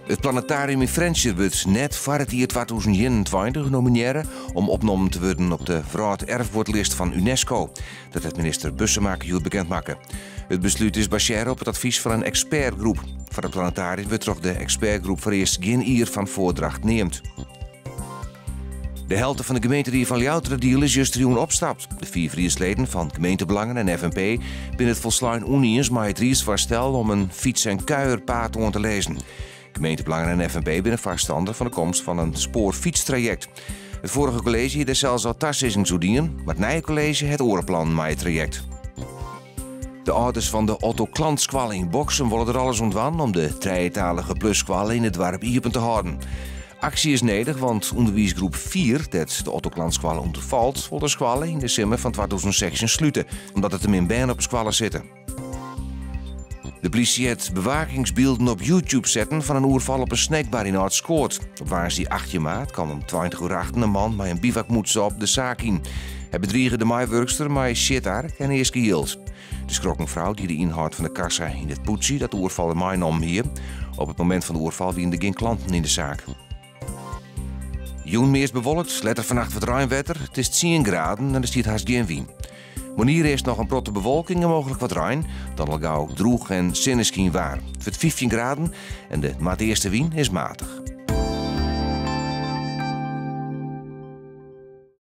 It Planetarium yn Frjentsjer wurdt net foar it jier 2021 nominearre om opnommen te wurden op de wrâlderfguodlist fan UNESCO. Dat hat minister Bussemaker hjoed bekend makke. It beslút is basearre op it advys fan in ekspertgroep. Foar it planetarium wurdt troch de ekspertgroep foarearst gjin jier fan foardracht neamd. De helte fan de gemeenterie fan Ljouwerteradiel is justerjûn opstapt. De fiif riedsleden fan Gemeentebelangen en FNP binne it folslein ûniens mei it riedsfoarstel om in fyts- en kuierpaad oan te lizzen. Gemeentebelangen en FNP binne foarstander fan de komst fan in spoarfytstrajekt. It foarige kolleezje hie dêr sels al tasizzings oer dien, mar it nije kolleezje hat oare plannen mei it trajekt. De âlders fan de Otto Clantskoalle yn Boksum wolle der alles oan dwaan om de trijetalige plusskoalle yn it doarp iepen te hâlden. Aksje is nedich, want ûnderwiisgroep Fier, dêr't de Otto Clantskoalle ûnder falt, wol de skoalle yn de simmer fan 2016 slute, omdat der te min bern op 'e skoalle sitte. De plysje hat bewakingsbylden op YouTube setten fan in oerfal op in snackbar yn Aldskoat. Op woansdei 18 maart kaam om 20 oer achten in man mei in bivakmûtse op de saak yn. Hy bedrige de meiwurkster mei sjitark en easke jild. De skrokken frou die de ynhâld fan de kassa yn it pûdsje dat de oerfaller meinommen hie. Op it momint fan de oerfal wiene der gjin klanten yn de saak. Jûn meast bewolkt, letter fannacht wat reinwetter. It is 10 graden en der stiet hast gjin wyn. Moarnier earst noch in protte bewolking en mooglik wat rein. Dan al gau drûch en sinneskynwaar. It wurdt 15 graden en de noardeastewyn is matich.